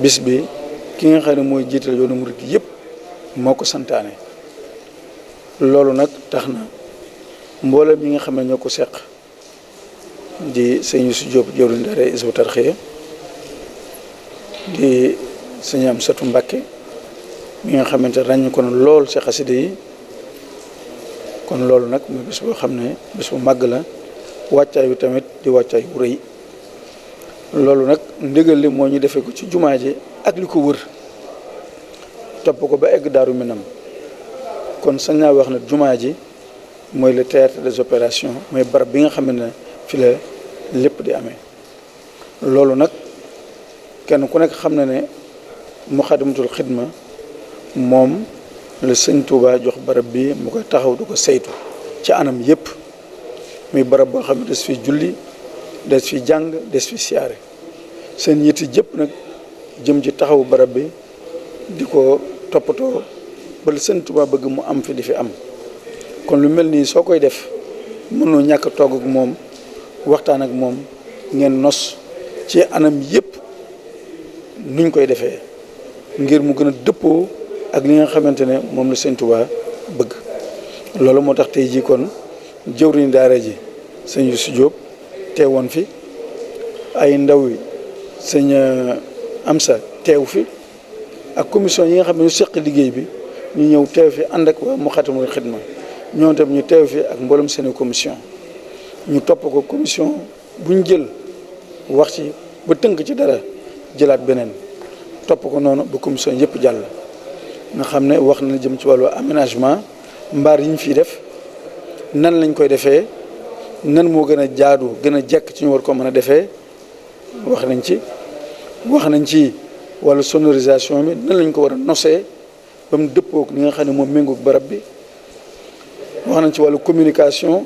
bis bi ki nga xam ne mooy jiital yoonu murid yëpp moo ko santaane. loolu nag tax na mboolem ñi nga xam ne ñoo ko seq di sëñ Youssou Diop jawriñ daara Hizbut Tarqiyyah di sëñ Amsatou Mbacké mi nga xamante ràññ ko na lool ci xasida yi. kon loolu nag muy bis boo xam ne bis bu màgg la wàccaay bi tamit di wàccaay bu rëy loolu nag ndigal li moo ñu defee ko ci jumaa ji ak li ko wër topp ko ba egg Daaru Minam kon sañ naa wax ne jumaa ji mooy le théâtre des opérations mooy barab bi nga xam ne fi la lépp di amee. loolu nag kenn ku nekk xam na ne Muxaddamatul Xidma moom la sëñ Touba jox barab bi mu koy taxaw du ko saytu ci anam yépp muy barab boo xam ne des fi julli des fi jàng des fi siyaare seen yitti jëpp nag jëm ci taxaw barab bi di ko toppatoo ba la sëñ Touba bëgg mu am fi di fi am. kon lu mel nii soo koy def mënoo ñàkk toog ak moom waxtaan ak moom ngeen nos ci anam yépp nuñ koy defee ngir mu gën a dëppoo ak li nga xamante ne moom la sëñ Touba bëgg. loolu moo tax tey jii kon jëwriñ daara ji sëñ Youssou Diop teewoon fi ay ndaw yi sëñ Amsa teew fi ak commission yi nga xam ne ñu seq liggéey bi ñu ñëw teew fi ànd ak waa Moukhaddamatoul Khidma ñoom tam ñu teew fi ak mboolem seen commission ñu topp ko commission bu ñu jël wax ci ba tënk ci dara jëlaat beneen topp ko noonu ba commission yëpp jàll. nga xam ne wax na jëm ci wàllu aménagement mbaar yi ñu fiy def nan lañ koy defee nan moo gën a jaadu gën a jekk ci ñu war ko mën a defee wax nañ ci wàllu sonorisation bi nan lañ ko war a nosee ba mu dëppook li nga xam ne moom méngoog barab bi. wax nañ ci wàllu communication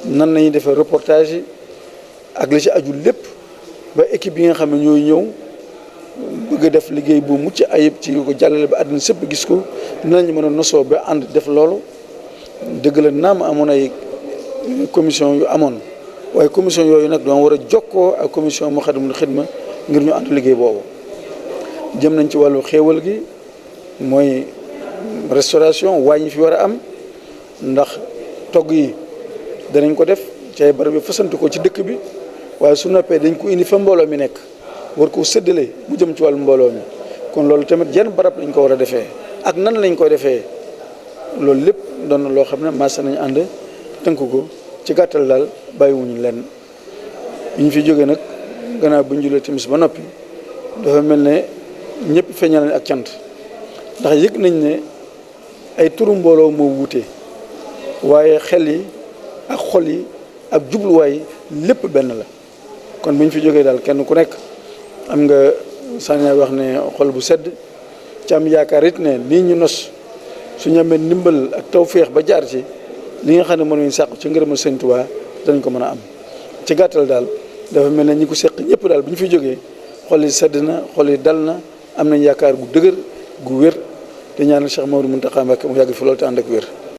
nan lañuy defee reportage yi ak li ci aju lépp ba équipe yi nga xam ne ñooy ñëw bëgg a def liggéey bu mucc ayib ci ko jàllale ba àdduna sëpp gis ko nan lañu mën a nosoo ba ànd def loolu. dëgg la naam amoon ay commission yu amoon waaye commission yooyu nag doon war a jokkoo ak commission Moukhaddamatoul Khidma ngir ñu ànd liggéey boobu. jëm nañ ci wàllu xéewal gi mooy restauration waañ yi fi war a am ndax togg yi danañ ko def ci ay barab bi fasantu ko ci dëkk bi waaye su noppee dañ ko indi fa mbooloo mi nekk war ko séddale mu jëm ci wàllu mbooloo mi. kon loolu tamit jenn barab lañ ko war a defee ak nan lañ koy defee loolu lépp doon na loo xam ne maasa nañ ànd tënk ko ci gàttal daal bàyyiwuñu lenn. ñu fi jógee nag gannaaw bu ñu julee timis ba noppi dafa mel ne ñëpp feeñal nañ ak cant ndax yëg nañ ne ay turu mbooloo moo wuute waaye xel yi ak xol yi ak jubluwaay lépp benn la. kon bu ñu fi jógee daal kenn ku nekk am nga sañ wax ne xol bu sedd ci am yaakaar it ne nii ñu nos suñu amee ndimbal ak tawféex ba jaar ci li nga xam ne mën nañu sàqu ci ngërëmal Sëñ Tuubaa danañ ko mën a am. ci gàttal daal dafa mel ne ñi ko seq ñëpp daal bu ñu fi jógee xol yi sedd na xol yi dal na am nañ yaakaar gu dëgër gu wér te ñaanal Cheikh Mamadou Mountakha Mbacké mu yàgg fi loolu te ànd ak wér.